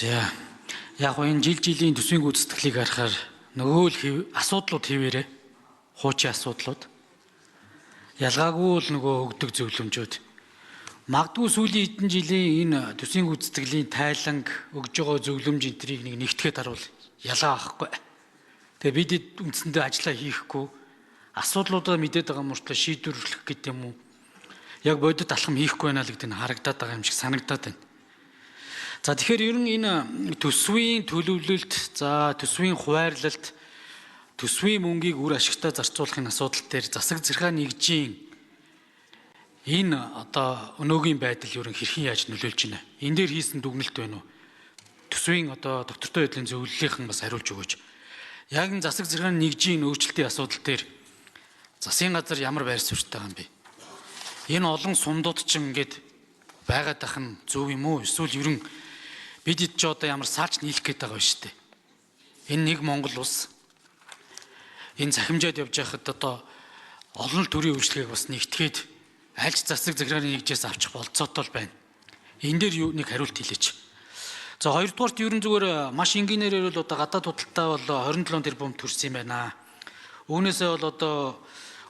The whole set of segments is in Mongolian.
За яг гоо энэ жил жилийн төсвийн гүйцэтгэлийг харахаар нөгөө л асуудлууд хэвээрээ хуучин асуудлууд ялгаагүй л нөгөө өгдөг зөвлөмжүүд. Магадгүй сүүлийн хэдэн жилийн энэ төсвийн гүйцэтгэлийн тайланг өгж байгаа зөвлөмж энтрийг нэг нэгтгэхэд харуул ялгаа авахгүй. Тэгээ бид үндсэндээ ажиллаа хийхгүй асуудлуудаа мэдээд байгаа мөртлөө шийдвэрлэх гэдэг юм уу? Яг бодит алхам хийхгүй байна л гэдэг нь харагдаад байгаа юм шиг санагдаад байна. За тэгэхээр ер нь энэ төсвийн төлөвлөлт, за төсвийн хуваарлалт, төсвийн мөнгийг үр ашигтай зарцуулахын асуудал дээр засаг захиргаа нэгжийн энэ одоо өнөөгийн байдал ер нь хэрхэн яаж нөлөөлж байна? Энэ дээр хийсэн дүгнэлт байна уу? Төсвийн одоо доктортой байдлын зөвлөлийнхэн бас хариулж өгөөч. Яг энэ засаг захиргааны нэгжийн өөрчлөлтийн асуудал дээр засгийн газар ямар байр суурьтай байгаа юм бэ? Энэ олон сумдууд ч ингээд байгаад ах нь зөв юм уу? Эсвэл ер нь бид ч одоо ямар саарч нийлэх гээд байгаа юм шүү дээ. Энэ нэг Монгол улс энэ цахимжаад явж байхад одоо олон төрлийн үйлчлэгийг бас нэгтгээд альж засаг захиргааны нэгжээс авчих болцоотой л байна. Энэ дээр юу нэг хариулт хэлээч. За хоёрдугаарт ер нь зүгээр маш энгийнээр бол одоо гадаад худалдаа бол 27 тэрбум төрсөн юм байна. Үүнээсээ бол одоо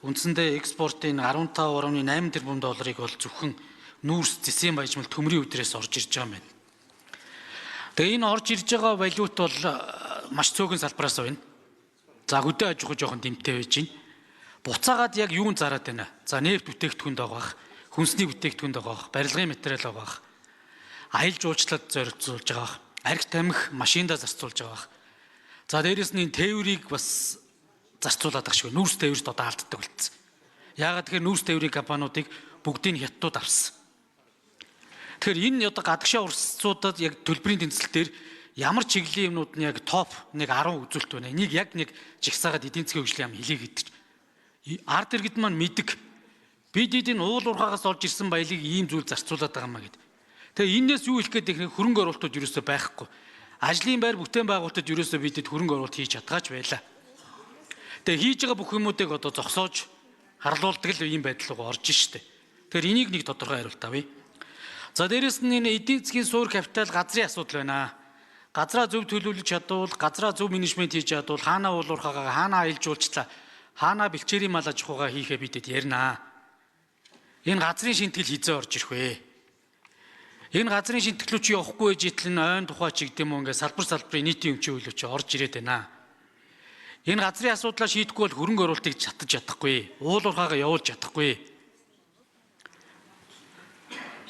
үндсэндээ экспортын 15.8 тэрбум долларыг бол зөвхөн нүүрс зэсийн баяжмал төмрийн өдрөөс орж ирж байгаа юм байна. Тэгээ энэ орж ирж байгаа валют бол маш цөөхөн салбараас байна. За хөдөө аж ахуй жоохон дэмтэй байж байна. Буцаагаад яг юун зараад байна? За нефть бүтээгдэхүүнд байгаа бах, хүнсний бүтээгдэхүүнд байгаа бах, барилгын материал байгаа бах, аялал жуулчлалд зорилцуулж байгаа бах, арх тамхи машиндаа зарцуулж байгаа бах. За дээрэс нь энэ тээврийг бас зарцуулаад байгаа шиг. Нүүрс тээвэрт одоо алддаг болцсон. Яагаад тэгэхээр нүүрс тээврийн компаниудыг бүгдийг нь хятадууд авсан. Тэгэхээр энэ одоо гадагшаа урсцуудад яг төлбөрийн тэнцэл дээр ямар чиглэлийн юмнууд нь яг топ нэг 10 үзүүлэлт байна. Энийг яг нэг жигсаагаад эдийн засгийн хөгжлийн яам хэлье гэдэг чинь. Ард иргэд маань мэддэг. Бид эдийн уул уурхаагаас олж ирсэн баялыг ийм зүйл зарцуулаад байгаа юм а гэд. Тэгээ энээс юу хэлэх гээд их хөрөнгө оруулалтууд ерөөсөө байхгүй. Ажлын байр бүтээн байгуулалтад ерөөсөө бидэд хөрөнгө оруулалт хийж чадгаач байлаа. Тэгээ хийж байгаа бүх юмудыг одоо зогсоож харлуулдаг л ийм байдал руу орж штэ. Тэгэхээр энийг нэг тодорхой хариулт авъя. За дээрэс нь энэ эдийн засгийн суур капитал газрын асуудал байна. Газраа зөв төлөвлөж чадвал, газраа зөв менежмент хийж чадвал хаана уулуурхаагаа, хаана аялал жуулчлаа, хаана бэлчээрийн мал аж ахуйгаа хийхээ бидэд ярина. Энэ газрын шинтгэл хизээ орж ирэх вэ? Энэ газрын шинтгэл рүү чи явахгүй байж итл энэ ойн тухай ч гэдэм үү ингээ салбар салбарын нийтийн өмчийн хөлөө чи орж ирээд байна. Энэ газрын асуудлаа шийдэхгүй бол хөрөнгө оруулалтыг татаж чадахгүй, уулуурхаагаа явуулж чадахгүй.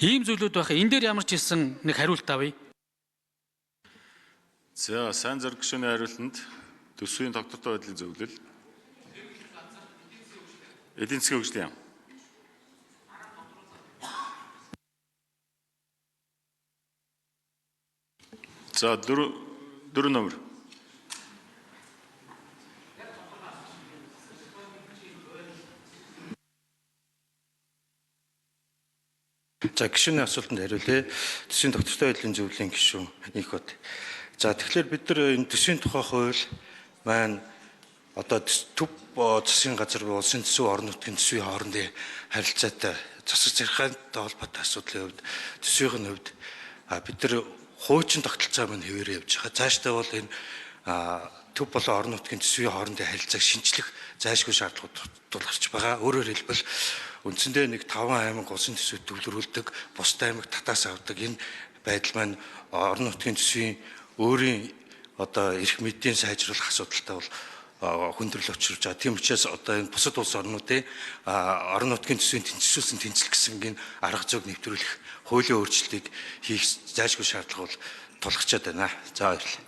Ийм зүйлүүд байх. Энэ дээр ямар ч хэлсэн нэг хариулт авъя. За сайн зэрэг гишүүний хариултанд төсвийн тогтвортой байдлын зөвлөл. Эдийн засгийн хөгжлийн яам. За дөрөв номер. За гишүүний асуултанд хариулъя. Төсвийн тогтвортой байдлын зөвлөлийн гишүүн Инх бот. За тэгэхээр бид нар энэ төсвийн тухай хууль маань одоо төв засгийн газар буюу улсын төсөв орон нутгийн төсвийн хоорондын харилцаатай засаг захиргаантай холбоотой асуудлын хувьд төсвийн хувьд бид нар хуучин тогтолцоо маань хэвээрээ явж байгаа. Цаашдаа бол энэ төв болон орон нутгийн төсвийн хоорондын харилцааг шинчлэх зайлшгүй шаардлагууд тулгарч байгаа. Өөрөөр хэлбэл үндсэндээ нэг 5 аймаг улсын төсөвт төвлөрүүлдэг, бусад аймаг татаас авдаг энэ байдал маань орон нутгийн төсвийн өөрийн одоо эрх мэдлийн сайжруулах асуудалтай бол хүндрэл учруулж байгаа. Тийм учраас одоо энэ бусад улс орнуудын орон нутгийн төсвийн тэнцвэрсэн тэнцэл гэсэн энэ арга зүйг нэвтрүүлэх хуулийн өөрчлөлтийг хийх зайлшгүй шаардлага бол тулгарчаад байна. За баярлалаа.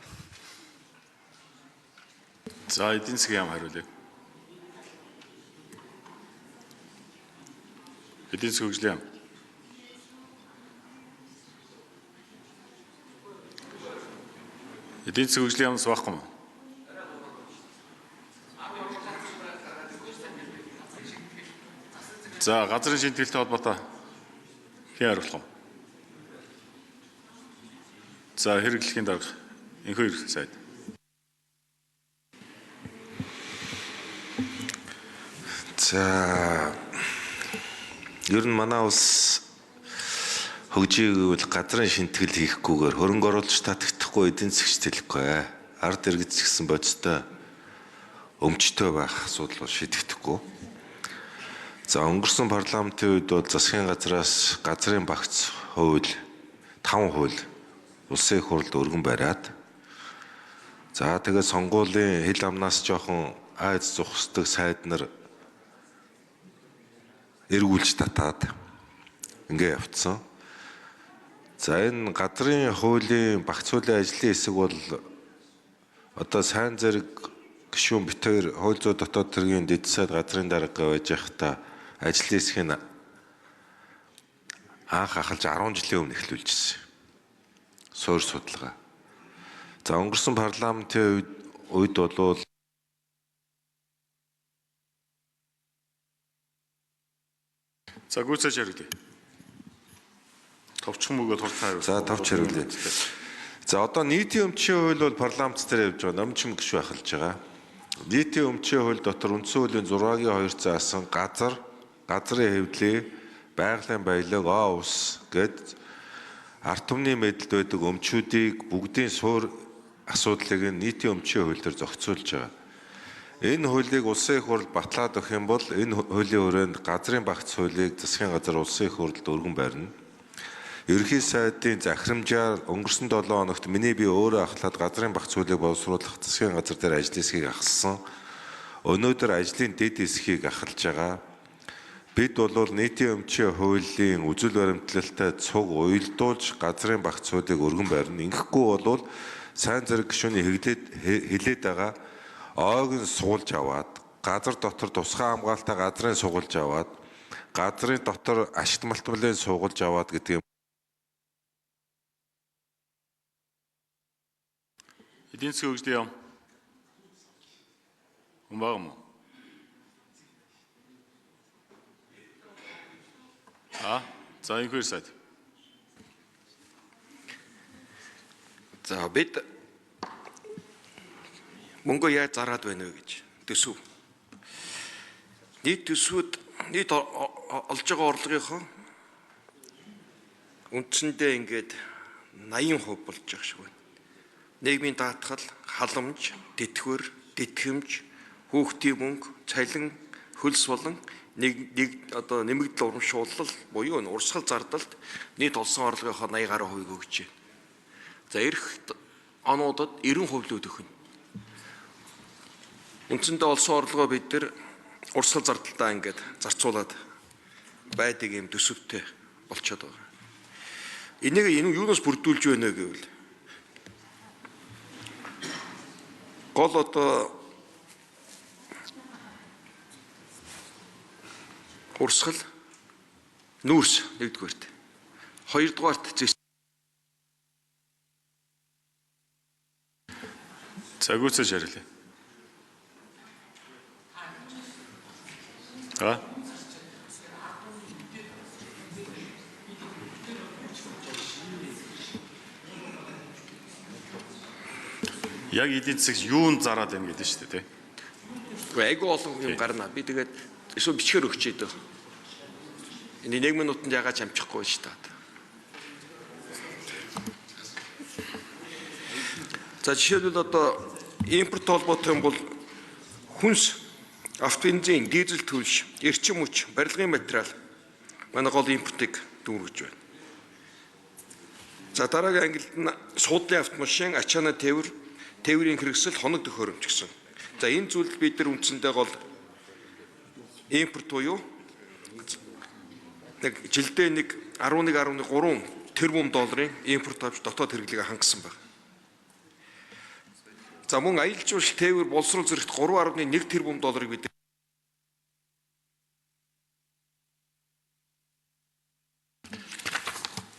За эдийн засгийн яам хариулъя. Эдийн засгийн хөгжлийн яам. Эдийн засгийн хөгжлийн яамнаас байхгүй юм уу? За газрын шинтгэлтэй холбоотой хэн хариулах вэ? За хэрэглэхийн дарга Энхүү эрхлэл сайд. За ер нь манай улс хөгжиийг бол газрын шинтгэл хийхгүйгээр хөрөнгө оруулагч татагдахгүй Тэгэхгүй эдийн засгч тэлэхгүй. Ард иргэд ч гэсэн бодистой өмчтэй байх асуудал бол шийдэгдэхгүй. За өнгөрсөн парламентын үед бол засгийн газраас газрын багц хууль 5 хууль улсын их хурлд өргөн бариад за тэгээд сонгуулийн хил амнаас жоохон айц зухсдаг сайд нар эргүүлж татаад ингээ явцсан. За энэ газрын хуулийн багц хуулийн ажлын хэсэг бол одоо сайн зэрэг гишүүн битээр хууль зүйн дотоод тэргийн дэд сайд газрын дарга байж байхдаа ажлын хэсгийг анх ахалж 10 жилийн өмнө эхлүүлжсэн. Суур судалгаа. За өнгөрсөн парламентын үед бол За гүйцээж хариулъя. Товчхон мөгөө туртан хариулъя. За товч хариулъя. За одоо нийтийн өмчийн хууль бол парламент дээр явж байгаа. Номчим гишүүн ахалж байгаа. Нийтийн өмчийн хууль дотор үндсэн хуулийн 6-гийн 2 заасан газар, газрын хэвлэл, байгалийн баялаг, оо ус гэд ард түмний мэдэлд байдаг өмчүүдийг бүгдийн суур асуудлыг нийтийн өмчийн хууль дээр зохицуулж байгаа. Энэ хуулийг улсын их хурл батлаад өгөх юм бол энэ хуулийн хүрээнд газрын багц хуулийг засгийн газар улсын их хурлд өргөн барина. Ерөнхий сайдын захирамжаар өнгөрсөн 7 хоногт миний би өөрөө ахлаад газрын багц хуулийг боловсруулах засгийн газар дээр ажлын хэсгийг ахалсан. Өнөөдөр ажлын дэд хэсгийг ахалж байгаа. Бид бол нийтийн өмчийн хуулийн үзэл баримтлалтай цуг уялдуулж газрын багц хуулийг өргөн барина. Ингэхгүй бол сайн зэрэг гишүүний хэлээд байгаа ойг нь суулж аваад газар дотор тусгай хамгаалалтаа газрын сугалж аваад газрын дотор ашигт малтмалын суугалж аваад гэдэг юм. Эдийн засгийн хөгжлийн яам. Хүн байгаа юм уу? За инхэр сайд. За бид мөнгө яаж зараад байна вэ гэж төсөв. Нийт төсвүүд нийт олж байгаа орлогынхоо үндсэндээ ингээд 80% болж байгаа шиг байна. Нийгмийн даатгал, халамж, тэтгэвэр, тэтгэмж, хүүхдийн мөнгө, цалин, хөлс болон нэг одоо нэмэгдэл урамшууллал буюу энэ урсгал зардалд нийт олсон орлогынхоо 80 гаруй хувийг өгч байна. За ирэх онуудад 90% л өгөх нь. Үндсэндээ олсон орлогоо бид нар урсгал зардалдаа ингээд зарцуулаад байдаг юм төсөвтэй болчиход байгаа. Энийг энэ юунаас бүрдүүлж байна вэ гэвэл гол одоо урсгал нүүрс нэгдүгээрт. Хоёрдугаарт зэс. За гүйцээж хариулъя. Яг эдийн засагч юунд зараад байна гэдэг нь шүү дээ, тий. Гэхдээ айгүй олон юм гарна. Би тэгээд эсвэл бичгээр өгчээ дөө. Энэ 1 минутанд ягаад ч амжихгүй шүү дээ. За жишээлбэл одоо импорт холбоотой юм бол хүнс, автобензин, дизель түлш, эрчим хүч, барилгын материал манай гол импортыг дүүргэж байна. За дараагийн ангилалд нь суудлын автомашин, ачааны тээвэр, тээврийн хэрэгсэл, хоног төхөөрөмж гэсэн. За энэ зүйлд бид нар үндсэндээ гол импорт буюу нэг жилдээ нэг 11.3 тэрбум долларын импорт авч дотоод хэрэглээгээ хангасан байна. За мөн аялал жуулчлал тээвэр боловсрол зэрэгт 3.1 тэрбум долларыг бид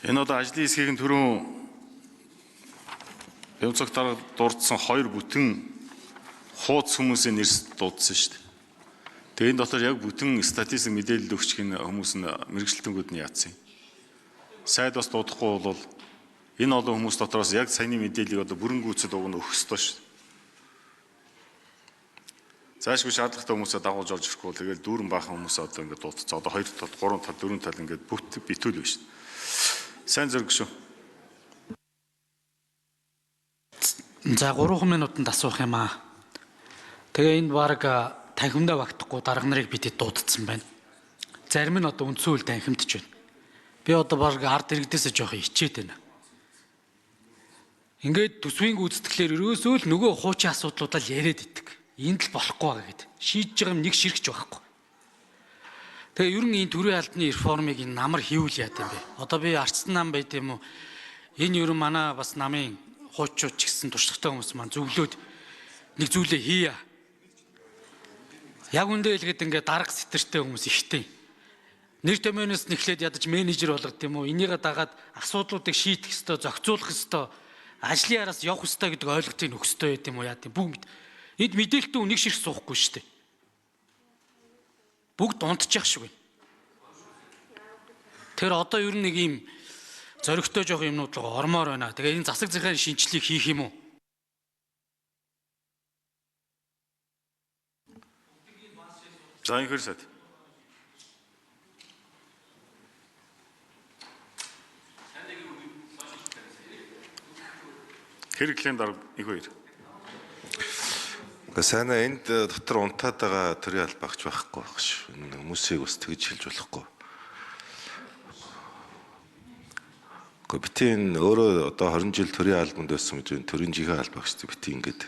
Энэ одоо ажлын хэсгийг нь түрүүн Бямцог дарга дурдсан хоёр бүтэн хууц хүмүүсийн нэрс дуудсан шүү дээ. Тэгээ энэ дотор яг бүтэн статистик мэдээлэл өгч гин хүмүүс нь мэрэгчлэлтэнгүүд нь яатсан юм. Сайд бас дуудахгүй бол энэ олон хүмүүс дотроос яг саяны мэдээллийг одоо бүрэн гүйцэд уг нь өгөх ёстой шүү дээ. Заашгүй шаардлагатай хүмүүсээ дагуулж орж ирэхгүй бол тэгэл дүүрэн баахан хүмүүсээ одоо ингээд дуудцаа. Одоо 2 тал, 3 тал, 4 тал ингээд бүт битүүл байна шүү дээ. Сайн зэрэг шүү. За 3 минутанд асуух юм аа. Тэгээ энд баг танхимдаа багтахгүй дарга нарыг бидэд дуудсан байна. Зарим нь одоо үндсэн үйл танхимдч байна. Би одоо баг ард иргэдээсээ жоох ичээд байна. Ингээд төсвийн гүйцэтгэлээр ерөөсөө л нөгөө хуучин асуудлуудаа л яриад идэг. Энд л болохгүй байгаа гэд. Шийдэж байгаа юм нэг ширхч байхгүй. Тэгээ ер нь энэ төрийн албаны реформыг энэ намар хийвэл яа гэм бэ? Одоо би арцсан нам байд юм уу? Энэ ер нь манай бас намын хуучууд ч гэсэн туршлагатай хүмүүс маань зөвлөөд нэг зүйлээ хийя. Яг үндэ хэлгээд ингээд дарга сэтэртэй хүмүүс ихтэй. Нэр томьёоноос нэхлээд ядаж менежер болгод юм уу? Энийгээ дагаад асуудлуудыг шийдэх ёстой, зохицуулах ёстой, ажлын яраас явах ёстой гэдэг ойлголтыг өгөх ёстой байд юм уу? Яа гэм бүгд мэд. Энд мэдээлэлтэй үнийг ширх суухгүй шүү дээ. Бүгд унтчих шиг байна. Тэр одоо ер нь нэг ийм зоригтой жоох юмнууд л ормоор байна. Тэгээ энэ засаг захиргааны шинжилгээг хийх юм уу? За инхэр сайд. Хэрэглэлийн дарга их хоёр. Гэхдээ сайн энд дотор унтаад байгаа төрийн албаагч байхгүй байх ш. Энэ хүмүүсийг бас тэгж хэлж болохгүй. Гэхдээ бити энэ өөрөө одоо 20 жил төрийн албанд байсан гэж энэ төрийн жинхэнэ албаагч бити ингээд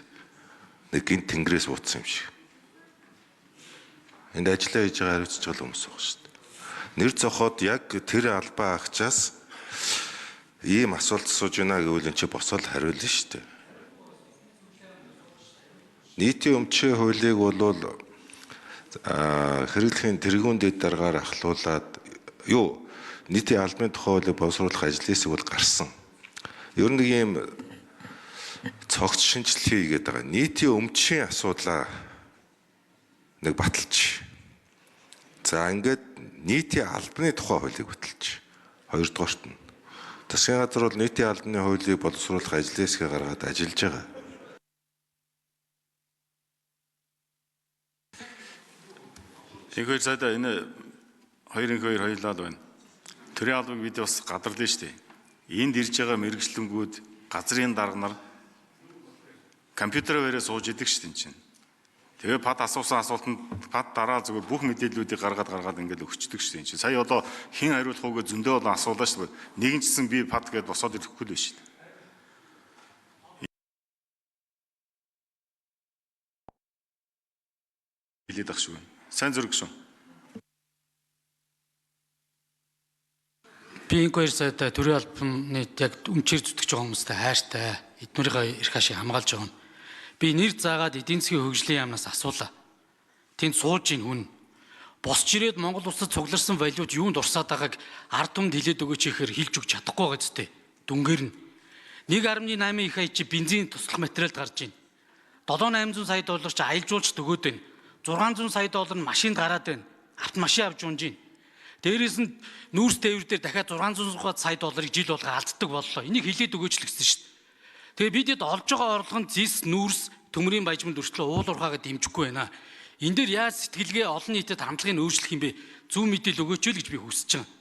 нэг гинт тэнгэрээс бууцсан юм шиг. Энд ажиллаа хийж байгаа хариуцж байгаа хүмүүс байгаа шүү дээ. Нэр зохиод яг тэр албаа агчаас ийм асуулт асууж байна гэвэл эн чи босоод хариулна шүү дээ. Нийтийн өмчийн хуулийг бол хэрэглэхийн тэргүүн дэд даргаар ахлуулаад юу нийтийн албаны тухай хуулийг боловсруулах ажлын хэсэг бол гарсан. Ер нь нэг ийм цогц шинжилгээ хийгээд байгаа. Нийтийн өмчийн асуудлаа нэг баталж. За ингээд нийтийн албаны тухай хуулийг баталж. Хоёрдугаарт нь засгийн газар бол нийтийн албаны хуулийг боловсруулах ажлын хэсгээ гаргаад ажиллаж байгаа. Инхэр сайдаа энэ хоёр инх хоёр хоёулаа л байна. Төрийн албыг бид бас гадарлаа шүү дээ. Энд ирж байгаа мэрэгчлэнгүүд газрын дарга нар компьютерээр сууж идэг шүү дээ энэ чинь. Тэгээ пад асуусан асуултанд пад дараа зүгээр бүх мэдээллүүдийг гаргаад ингээд өгчдөг шүү дээ энэ чинь. Сая одоо хэн хариулах уу гэж зөндөө олон асуулаа шүү дээ. Нэгэн ч гэсэн би пад гэдээ босоод ирэхгүй л байна шүү дээ. Хэлээд ах шүү. Сайн зүрх шүү. Би инквайр сайдаа төрийн албаны яг өмчээр зүтгэж байгаа хүмүүстэй хайртай эднэрийнхээ эрх ашиг хамгаалж байгаа юм. Би нэр заагаад эдийн засгийн хөгжлийн яамнаас асуулаа. Тэнд сууж ийн хүн. Босч ирээд Монгол улсад цугларсан валют юунд урсаад байгааг ард түмэнд хэлээд өгөөч гэхээр хэлж өгч чадахгүй байгаа зү. Дүнгээр нь 1.8 их ая чи бензин туслах материалд гарч байна. 7 800 сая доллар чи аялжуулж өгөөд байна. 600 сая доллар нь машинд гараад байна. Автомашин авч унж байна. Дээрээс нь нүүрс тээвэр дээр дахиад 600 сая долларыг жил болго алддаг боллоо. Энийг хэлээд өгөөч л гэсэн шүү дээ. Тэгээ бидэд олж байгаа орлого нь зис, нүүрс, төмрийн баяжманд өртлөө уул уурхаагаа дэмжихгүй байна. Энэ дээр яаж сэтгэлгээ олон нийтэд хандлагыг өөрчлөх юм бэ? Зөв мэдээлэл өгөөч л гэж би хүсэж байгаа.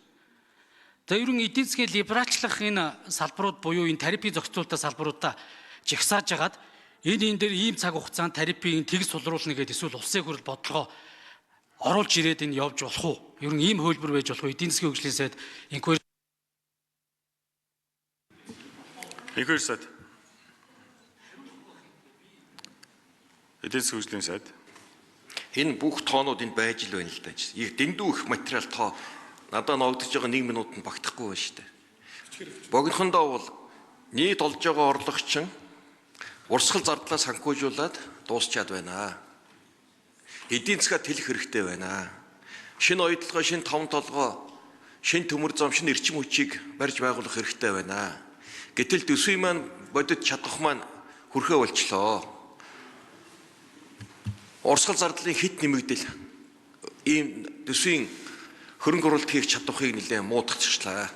За ер нь эдийн засгийн либералчлах энэ салбарууд буюу энэ тарифын зохицуулалтаа салбаруудаа жагсааж хагаад энэ дээр ийм цаг хугацаанд тарифын тэгс сулруулна гэдээ эсвэл улсын хурл бодлогоо оруулж ирээд энэ явж болох уу? Ер нь ийм хөлбөр байж болох уу? Эдийн засгийн хөгжлийн сайд инквайри Инхэр сайд. Эдийн засгийн хөгжлийн сайд. Энэ бүх тоонууд энд байж л байна л да. Их дэндүү их материал тоо надад ногдож байгаа 1 минутанд багтахгүй байна шүү дээ. Богинохондоо бол нийт олж байгаа орлого чинь урсгал зардлаа санхүүжүүлээд дуусчаад байна. Эдийн засгаа тэлэх хэрэгтэй байна. Шинэ оюутлогоо, шинэ таван толгой, шинэ төмөр зам, шинэ эрчим хүчийг барьж байгуулах хэрэгтэй байна. Гэтэл төсвийн маань бодит чадах маань хүрхээ болчлоо. Урсгал зардлын хит нэмэгдэл ийм төсвийн хөрөнгө оруулалт хийх чадварыг нэлээд муудахчихлаа.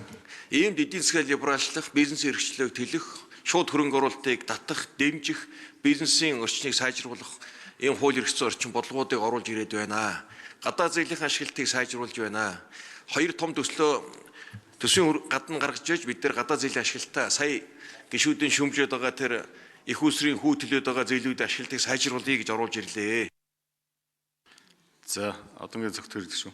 Иймд эдийн засгаа либералчлах, бизнес эрхчлөөг тэлэх, шууд хөрөнгө оруулалтыг татах, дэмжих, бизнесийн орчныг сайжруулах ийм хууль эрх зүйн орчин бодлогоодыг оруулж ирээд байна. Гадаад зээлийн ашиглалтыг сайжруулж байна. Хоёр том төслөө төсвийн гадна гаргаж иж бид нар гадаад зээлийн ашиглалтаа сая гишүүдийн шүмжээд байгаа тэр Их усрын хүү төлөөд байгаа зээлүүд ашигладаг сайжруулъя гэж оруулж ирлээ. За, одонгийн зөвхөн шүү.